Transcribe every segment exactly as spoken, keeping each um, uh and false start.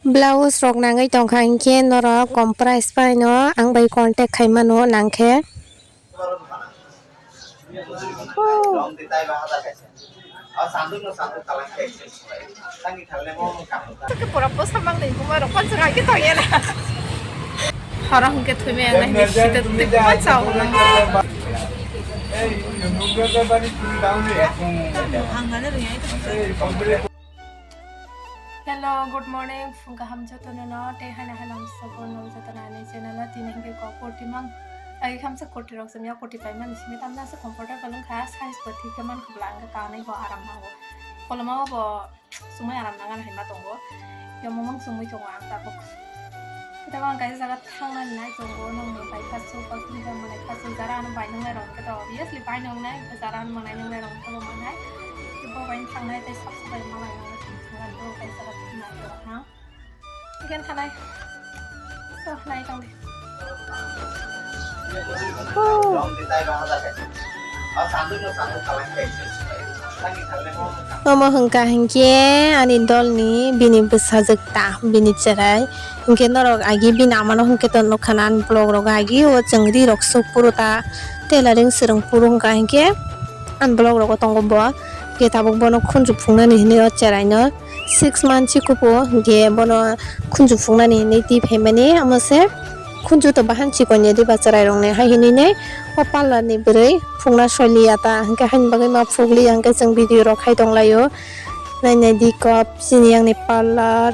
Blouse rok nangwi tongkha hinkhe norok comprise paino ang bai contact khaimano nangkhe. Pura posa mang dei buma rok pansa gai ke tong ya na. Horo hingke thwi me ang nai sida twi pansa. Hello, good morning. Phung kaham jotono no, tei haino haino ang sobo no jotono ani channel o tini hingke kok kurti mang. Agi khamsa kurti rok chumya kurti pai mani simi tamna se comfortable wngkha, size bo thik khe mankha bwla ang kanwi bo aram nango. Koloma o bo chumui aram nang ani hinma tongo. Yomung chumui tongo ang tabuk. Tei ang kaisa jaga thangnani nai tongo, nokni bai kasu, kasu ni manai kasu, jara ano bai nang nai rok khe to obviously bai nang nai, jara ano manai nang nai rok khe bo manai. Bo bai thangnai tei sab sabai malai nang nai tong thang bo kaisa jaga thangnai rok thang. Ikan thanai. So, nai tong di. Omo hwnkha hinkhe ani dolni bini bwsajwk ta bini cherai. Hinkhe norok agi bini amano hinkhe to nukha na ani vlog rogo agi o chwng ri rok sok phuru ta tailoring swrwng phuru hwnkha hinkhe ani vlog rogo tongo bo. Hinkhe tabuk bono khunju phungnani hinwi o cheraino six month si kupu hinkhe bono khunju phungnani hinwi twi phaimani omo se. Khunju to bahan chikon ya diba chwrairokni hai hinwi ne o parlour ni bwrwi phukna soi liya ta, hinkhe haini bagwi ma phuk liya hinkhe chwng video rok khai tong laio. Nai nai di kok chini yang ni parlour.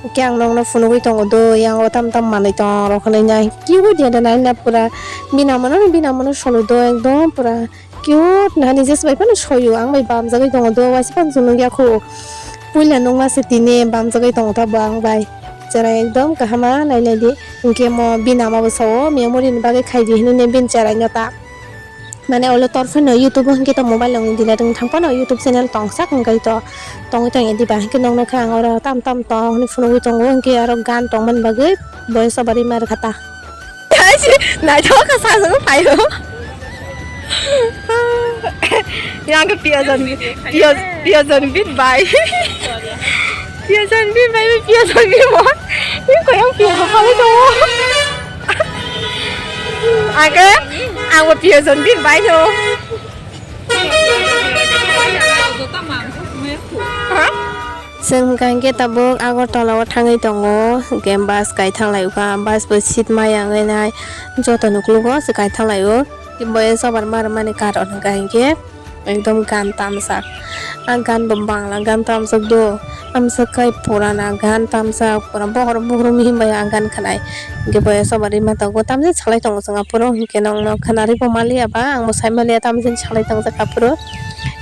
Hinkhe ang nokno phunugwi tongo do, yang o tam tam manwi tong rok hinwi nai cute ya da nai na pura bini amano bini amano solo do ekdom pura. Cute nani jesa bai phano soyo, ang bai bamjagwi tongo do, waisa phano chwng nukya kho. Puila nukma se tini bamjagwi tongo ta bo ang bai. Cherai ekdom kahama nai nai di. Hinkhe mo bini ama bo sao memory ni bagwi khai di hinwi bini cherai no ta. Mane olo tor phano YouTube o hinkhe to mobile rok ni delete wng thang phano YouTube channel tong sak wngkha to tongwi tong ya diba hinkhe nokno khe ang oro tam tam tong hinwi phunugwi tongo hinkhe aro gan tong mani bagwi voice over rwma rwkha ta. Naithok khe sajagwi phaio. Yang khe piyajan, piyaj, piyajan bit bai. Piyajan bit bai, piyajan bit mo. Ni koyang piyaj khalai tongo. Age, ang bo piyajan bit bai no. Ha? Chwng hwnkha hinkhe tabuk Agartala o thangwi tongo, hinkhe bus kaithang lai kha, bus bo seat maya wngwi nai, joto ni ukologo se kaithang lai o. Boya sobar ma rwmani karon hwnkha hinkhe ekdom gan tamjak, a gan bo Bangla gan tamjak do, amsa kai purana gan tamjak, pura bohor bohor mihim bai a gan khwnai, hinkhe boya sobar rwma tongo, tamjani salai tongo chwng aphuru, hinkhe nokno khwnarwi bo maliya ba, ang bo sai maliya, tamjani salai tongjak aphuru.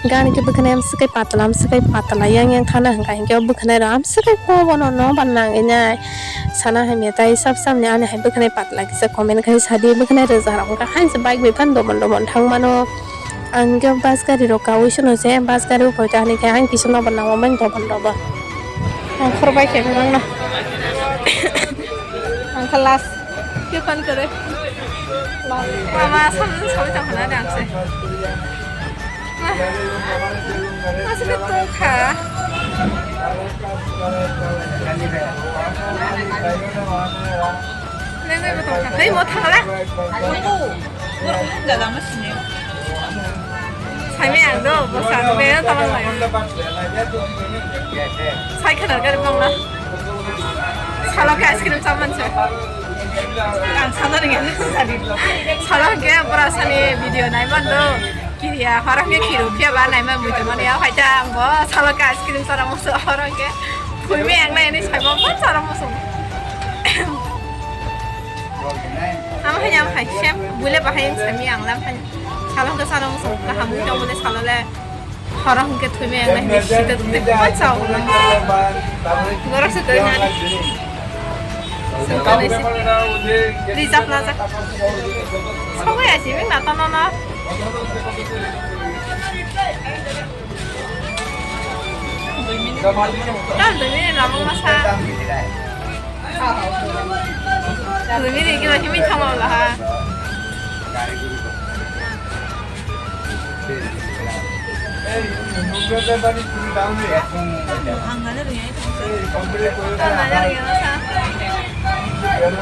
Gani khe bwkhanai amswk kai patla, amswk kai patla yang yang thana hwnkha hinkhe o bwkhanai rok amswk kai kok bono no ban nang nai sana hamya tai sab samni ani hai bwkhanai patla kisa comment khai sadi bwkhanai rwja rok wngkha hainsa bike bai phano dobon dobon thang mano ang hinkhe bus gari rok kaui sano se bus gari o poito ani khe ang kisa no ban nang mani dobon dobon ang khorbai khe nang no ang khe last. Khe phone kore. Mama, sam, sam, sam, sam, sam, sam. Masih betul kah? Neng, neng, betul kah? Hei, mau thang lah? Saimai ang do, bwsa ang be tongmani. Sai khwna gari bangla. Salo khe ice cream cha manse. Ang sana ringya ni sadi. Salo khe bwra sani video nai mando. Kiriya, horo khe khiru phiya ba nai ma muitu mani ya. Hai ta ang bo salo khe ice cream chara musu horo khe. Phui me ang nai ni sai bo bo chara musu. Ama hai, ama hai, sem, bule bahai yang sami ang lam hai. Salo ke salo musu kaham ui tong bule salo le. Horo hingke thwi me ang nai sita twi pa chao. Gorok se twi nani. Sengkang nai se. Rijak najak. Sobai asi ming na tono no. Tam dui minute lamang masa. Dui minute kilo simi thangma wala ha.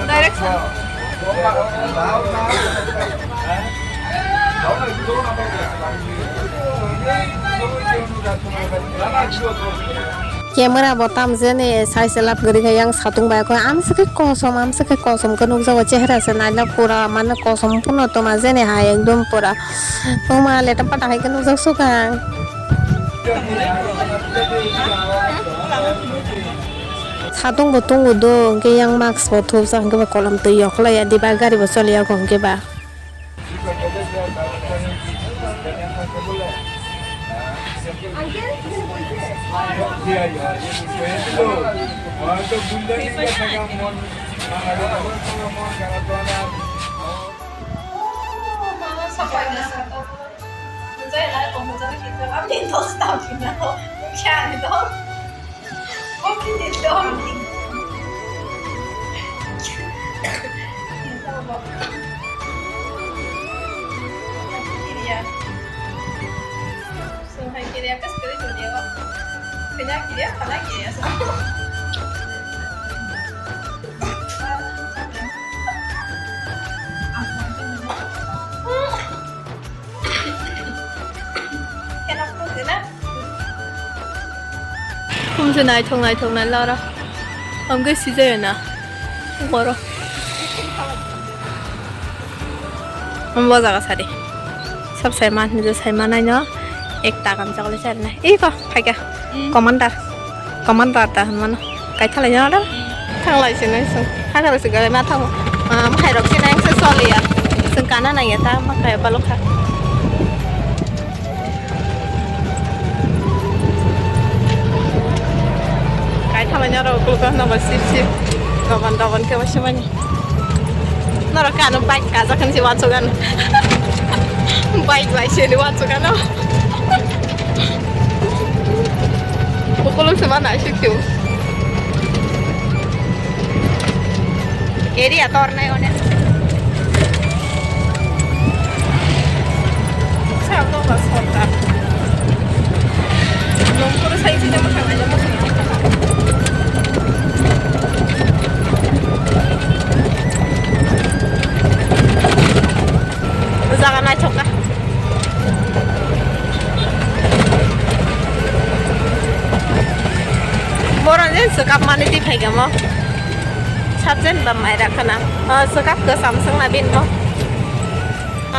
Direction. Camera bo tam jani sai se lap gari kha yang satung bai kho am se khe kosom am se khe kosom khe nukjago chehra se nailak pura mane kosom puno toma jani hai ekdom pura toma letam pata hai khe nukjak sukha. Satung bo tongo do hwnkhe yang mask bo thupjak hwnkhe ba kolom twi yokhlai ya diba gari bo choli ya hwnkhe ba. Khumse naithok naithok nai lara. Amge sijayo na. Boro. Ambo jaga sari. Sab saima hinjo saima naino. Ek takam chakle sari na. Iko, phaika. Commander. Commander ta hinmano. Kaithalai jana da. Thanglai se nai sung. Thanglai se gari ma thango. Ah, makhai rok se nai se soliya. Sung kana nai ya ta makhai balokha. Kaithalai jana rok kulka na ba sip sip. Doban doban ke wasi mani. Norok kano bike kajak hinsi wansugano. Bike bai sini wansugano. Bukulung se mana sik sik. Area tor nai one. Sa to ba sorta. Nongkhoro sai sini mo thang aja mo. Jaga naithok kha. Borok je swkap mani twi phaikha mo. Sabjen ba mai rakha na. O swkap kwcham swngna bini mo.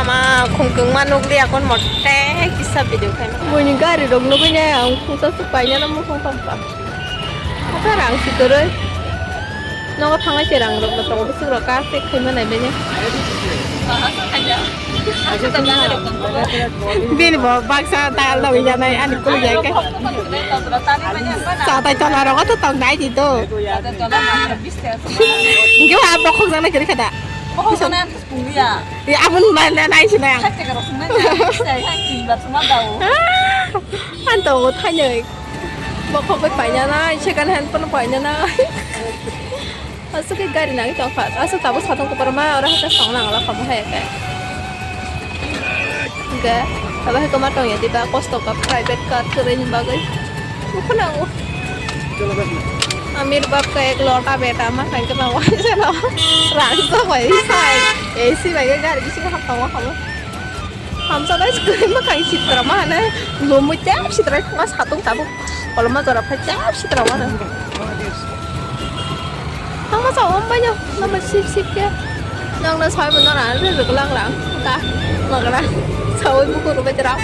Ama khungkung ma nukli akon mote kisa video khaima. Buini gari rok nugui nai ang khusa swk paina no mukhang tamkha. Ata rang si kwrwi. Nogo thanglai se rang rok no tongo bwswk rok ka se khaima nai bini. Bini bo baksa ta logi janai ani kulu jai khe. Sa tai tola rogo to tong nai di to. Hinkhe ha bokhok jana kiri khada. Bokhok jana. Tungya. Ya, aboni nai, nai, nai, sinai ang. Hai tega rok sungna ya. Sai, hai, tin bar sungma dao. Ang tongo thainwi. Bokhok bai paina nai, second hand pono paina nai. Aswk khe gari nangwi tongkha. Aswk tabuk satung kwbangma oro haikhe song nang la khamu hai khe. Hingkhe abo hai kwma tongya diba kosto kha private car kwrwini bagwi. Nukho nango. Amir bab ka ek lota beta ma khankhe ma waisa no. Rang sa bai sai. A C bai khe gari bisingo hap tongo hamo. Hamsa bai kwrwi ma khain sitra ma hane. Lomwi tep sitra ma satung tabuk. Koloma jora phai tep sitra ma hane. Thangma sa om bai no. Number sip sip khe. Nang na sai mo nora re re lang lang. Ta. Magana. Sawi buku rubai tera.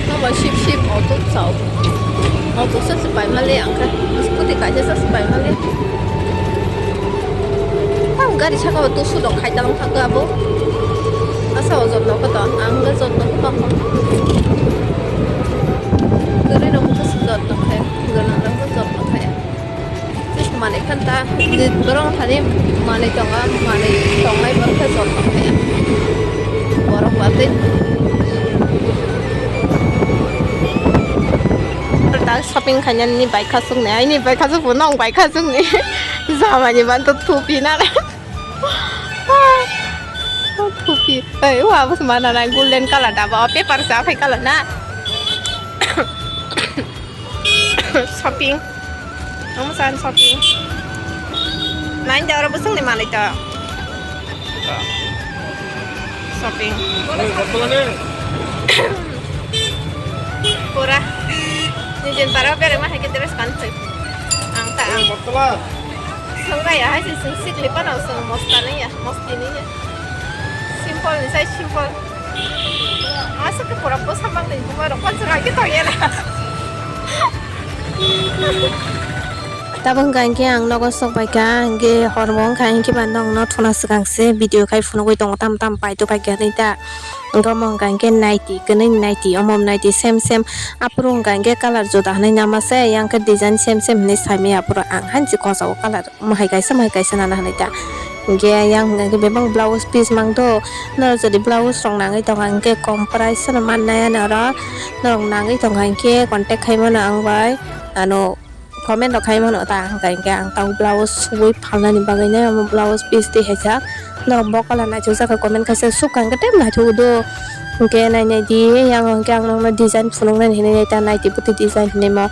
Nobo sip sip auto chao. Auto sa se pai male ang khe. Scooty kaisa sa se pai male. Ang gari saka o tusu rok khai tang thang abo. Asa o jotno ko to ang ga jotno ko to. Gari rok ko jotno khai. Gana rok ko jotno khai. Manwi khan ta, borok thani manwi tongo, manwi tongnai borok khe jotno khe. Watwi. Tak shopping khainani bai khasukni, aini bai khasukbo nong bai khasukni. Jamani manto thupi na. Thupi. Ei, wa bus mana na golden color da ba, paper sa phai color na. Shopping. Ang mosan shopping. Nine da oro busung ni malai to. Shopping. Pura. Ni din para bere ma hai ke dress kan thai. Ang ta ang. Sung ga ya hai si sung sik lipa na sung mosta ni ya, mosti ni ya. Simple ni sai simple. Asa ke pura posa mang ni buma rok pan sura ke to ya na. Tabuk hwnkha hinkhe ang nogo sok bai kha, hinkhe hor bo wngkha, hinkhe ba nokno thuna swkang se video khai phunugwi tongo, tam tam pai to pai kha hinwi ta. Wngkha omo wngkha hinkhe naiti, kwnwi naiti, omo naiti same same. Aphuru wngkha hinkhe colour juda hinwi nama se, yang khe design same same hinwi sai maya aphuru ang hansi kosa o colour. Mohai kaisa, mohai kaisa nana hinwi ta. Hinkhe yang hwnka khe bebak blouse piece mang do. Norok jodi blouse rok nangwi tongkha hinkhe kom price no mannai ani oro. Norok nangwi tongkha hinkhe contact khai mano ang bai. Ano comment rok khai mano ta hwnka hinkhe ang tang blouse subui phalnani bagwi nai omo blouse piece twi haijak. Norok bo colour naithok jak khe comment khaisa sukha hinkhe tei naithok do. Hinkhe nai nai di, yang hinkhe ang nokno design phunuknani hinwi nai ta naiti puti design hinwi mo.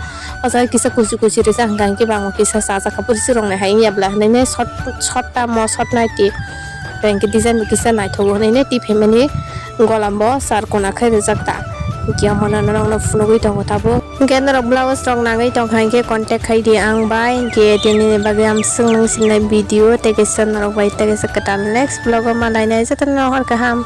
O jaga kisa kuchi kuchi rijak hwnka hinkhe bangma kisa chajak kha, puri chwrwng nai hai wngya bwla hinwi nai short, short ta mo, short naiti. Hinkhe design bo kisa naithogo hinwi nai twi phaimani golam bo sar kuna khai rijak ta. Hinkhe omo no norokno phunugwi tongo tabuk. Hinkhe norok blouse rok nangwi tongkha hinkhe contact khai di ang bai. Hinkhe tini ni bagwi ang swng nung sinai video tei kaisa norok bai tei kaisa kwtal next vlog o malainai jotono hor kaham.